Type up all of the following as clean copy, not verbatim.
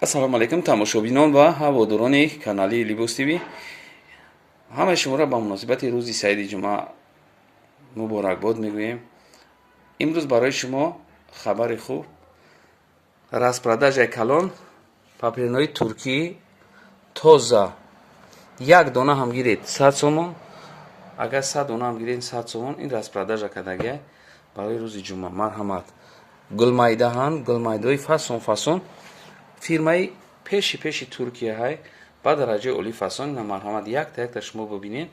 Ассалому алайкум, тамошобинон ва ҳаводорони канали Либос ТВ. Ҳамаи шуморо ба муносибати рӯзи саиди ҷумъа муборакбод мегӯем. Имрӯз барои шумо хабари хуб: распродажаи калон, паперинои туркӣ тоза. Як дона ҳам гиред, 100 сомон, агар 100 дона ҳам гиред, 100 сомон. Ин распродажа кардагия барои рӯзи ҷумъа. Марҳамат, гулмайдаҳанд, гулмайдаҳои фасон фасон, фирмаи пеши пеши Туркия ҳай, ба дараҷаи олӣ фасон. Ина, марҳамат, якта якта шумо бибинед.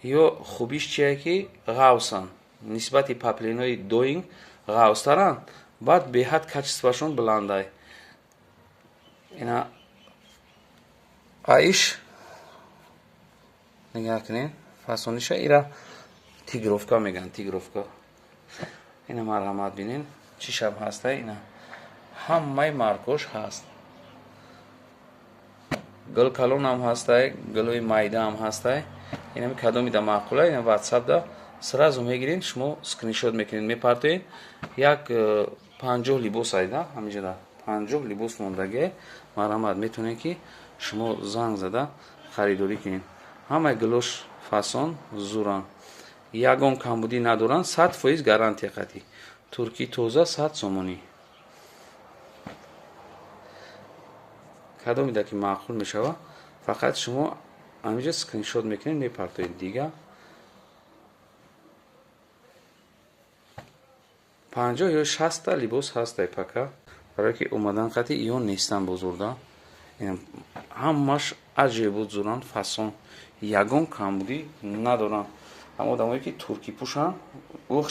Ё хубиш чие, ки ғавсан, нисбати паплинои доинг ғавстаранд, баъд беҳад качествоашон баландай. Ина, аиш нигаҳ кунед, фасониша. Ира тигровка мегӯянд, тигровка. Ина, марҳамат, бинед, чӣ шаб ҳаста. Ина, ҳамаи маркош ҳаст, гул калонам ҳастай, гулои майдаам ҳастай. Инами кадомида маъқула, ина ватсапда сразу мегиред, шумо скриншот мекунед, мепартоед. Як 50 либос айда, ҳаминҷода 50 либос мондагие. Марҳамат, метавонед, ки шумо занг зада харидорӣ кунед. Ҳамаи гулош фасон, зуранд, ягон камбудӣ надоранд, 100% гарантия қатӣ, туркӣ тоза, 100 сомонӣ. Кадомида ки маъқул мешавад, фақат шумо ҳаминҷо скриншот мекунед, мепартоед. Дига 50 ё 60-та либос ҳастай пака, барое ки омадан қати иён нестан бозорда. Ҳамаш аҷоибот, зуранд, фасон, ягон камбудӣ надоранд. Ҳама одамое ки туркӣ пӯшанд,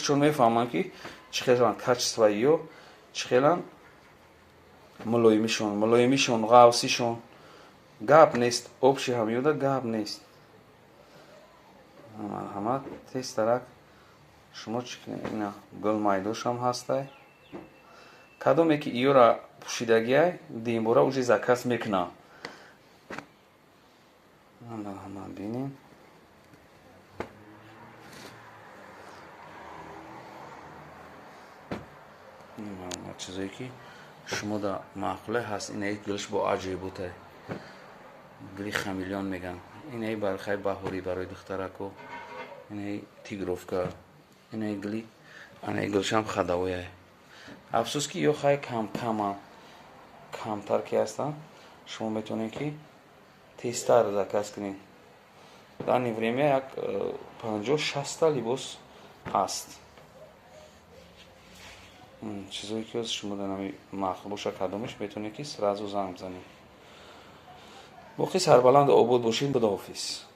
чун мефаҳманд, ки чӣ хеланд качествои ё, чӣ хеланд мулоимишон, ғавсишон, гап нест. Общий ҳамёда гап нест. Марҳамат, тезтарак шумо чӣ кунед. Ина, гулмайдошам ҳастай. Кадоме ки иёра пӯшидагиай, димбора уже заказ мекунам. Марҳамат, бинед. Чизое ки шумо да маъқуле ҳаст. Инаи гулш бо аҷоиботай, гули хамелеон меган. Инаи бархай баҳорӣ барои духтарако, инаи тигровка, инаи гули, анаи гулшам хадавояй. Афсӯс, ки ё хай кам каман, камтар ки ҳастанд. Шумо метавонед, ки тезтар заказ кунед. Данный время як 50, 60-та либос ҳаст. Чизое ки шумо дар маъқул боша, кадомеш, метавонед, ки сразу занг бизанед. Боқӣ сарбаланду обод бошед. Худоҳофиз.